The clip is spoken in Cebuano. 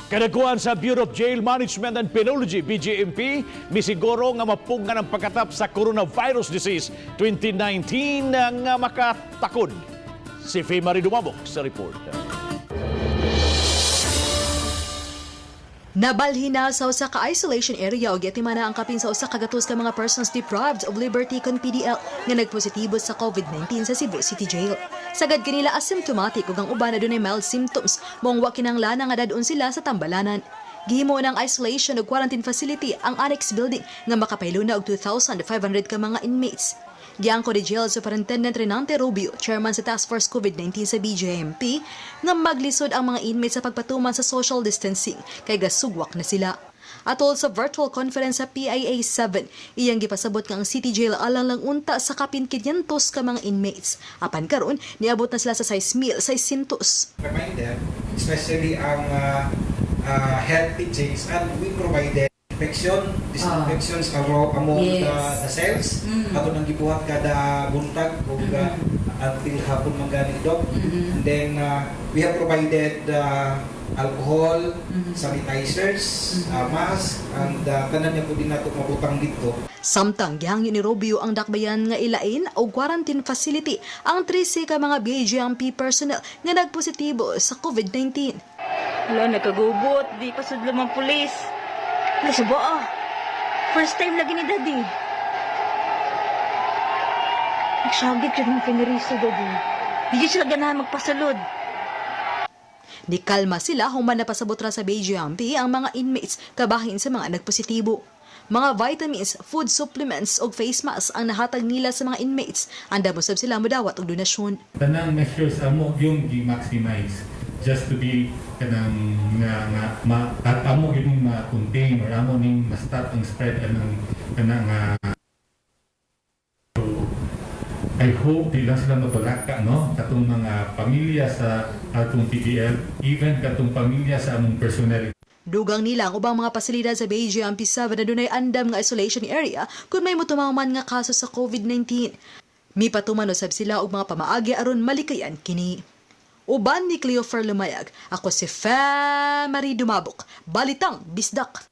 Kadakuan sa Bureau of Jail Management and Penology, BJMP, misiguro nga mapungan ang pagkatap sa Coronavirus Disease 2019 nga makatakod. Si Faye Marie Dumabok sa report. Nabalhin na sa usa ka isolation area og giatiman na ang kapin sa 100 ka mga persons deprived of liberty kon PDL nga nagpositibo sa COVID-19 sa Cebu City Jail. Sagad kanila asymptomatic ug ang uban adunay mild symptoms, maong wa kinahanglan nga dad-on sila sa tambalanan. Gihimo ng isolation ug quarantine facility ang annex building nga makapaylo na og 2,500 ka mga inmates. Giangko ni Jail Superintendent Renante Rubio, chairman sa Task Force COVID-19 sa BJMP, nga maglisod ang mga inmates sa pagpatuman sa social distancing kay gasugwak na sila. Atol sa virtual conference sa PIA 7, iyang gipasabot nga ang City Jail alang lang unta sa kapin 500 ka mga inmates. Apan karon, niabot na sila sa 6,600. Reminder, especially ang health teachings, and we provided infection, disinfections among the cells. Ato nang gibuhat kada buntag ug until hapon man gani, Dok. And then we have provided alcohol, sanitizers, mask, and tanan niya po din nato mabutang dito. Samtang gihangyo ni Rubio ang dakbayan nga ilain og quarantine facility ang 13 ka mga BJMP personnel nga nagpositibo sa COVID-19. Wala, nagkagubot. Di pa sudlo mang pulis. Wala, subo ah. First time lagi ni Daddy. Nagsagit yun ng piniriso, Daddy. Di sila ganahan magpasulod. Nikalma sila human napasabot ra sa BJMP ang mga inmates kabahin sa mga nagpositibo. Mga vitamins, food supplements ug face mask ang nahatag nila sa mga inmates. Andam usab sila modawat og donasyon. Tanang measures amo yung gi-maximize just to be kanang nga ma, at amo yung ma-contain or amo ning ma-stop ang spread anang kanang nga. So, I hope di lang sila mabalaka, no, katong mga pamilya sa atong PDL, even katong pamilya sa among personnel. Dugang nila ang ubang mga pasilidad sa BJMP 7 na dunay andam nga isolation area kung may motumaw man nga kaso sa COVID-19. Mipatuman usab sila og mga pamaagi aron malikayan kini. Uban ni Cleofer Lumayag, ako si Fe Marie Dumabok, Balitang Bisdak.